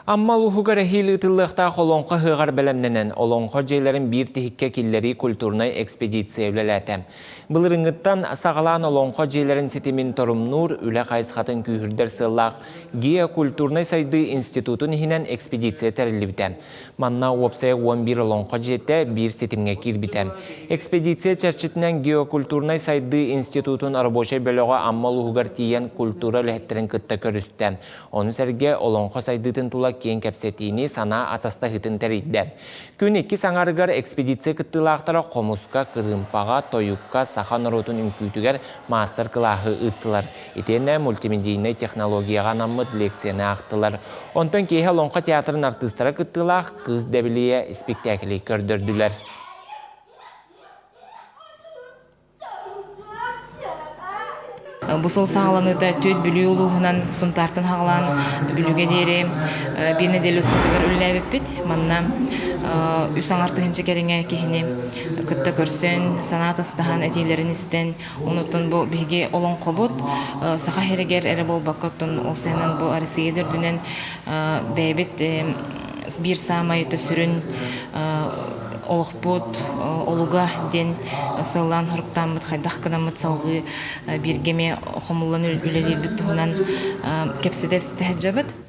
Амма улууһугар эһиил ыытыллыахтаах Олоҥхо ыһыаҕар бэлэмнэнэн, Олоҥхо дьиэлэрин биир тиһиккэ киллэрии культурнай экспедиция үлэлээтэ. Былырыыҥҥыттан саҕалаан Олоҥхо дьиэлэрин ситимин торумнуур, үлэ хайысхатын күүһүрдэр сыаллаах геокультурнай сайдыы институтун иһинэн экспедиция тэриллибитэ. Манна уопсайа 11 Олоҥхо дьиэтэ биир ситимҥэ киирбитэ. Экспедиция чэрчитинэн геокультурнай сайдыы институтун рабочай бөлөҕө Амма улууһугар тиийэн культура үлэһиттэрин кытта көрүстэ. Ону сэргэ олоҥхо сайдыытын тула киэҥ кэпсэтиини, санаа атастаһыытын тэрийдэ. Күн иккис аҥарыгар экспедиция кыттыылаахтара хомуска, кырыымпаҕа, тойукка, саха норуотун үҥкүүтүгэр маастар-кылааһы ыыттылар. Итиэннэ мультимедийнай технологияҕа анаммыт лекцияны аахтылар. Онтон киэһэ Олоҥхо театрын артыыстара кыттыылаах «Кыыс Дэбилийэ» испиктээкили көрдөрдүлэр. Бу сыл саҕаланыыта Түөт Бүлүү улууһунан Сунтаартан хаҕалаан Бүлүүгэ диэри биир нэдиэлэ устатыгар үлэлээбиппит. Манна үс аҥар тыһыынча кэриҥэ киһини кытта көрсөн, санаа атастаһан, этиилэрин истэн, онуттан бу биһиги олоҥхобут Саха сиригэр эрэ буолбакка, оттон ол сайынан бу Россия да үрдүнэн бэйэбит биир саамай сүрүн олохпут олуга диэн сыаллаан соруктааммыт хайдах гынаммыт салҕыы бииргэ эмиэ хомуллан үлэлиирбит туһунан кэпсэтэ сылдьабыт.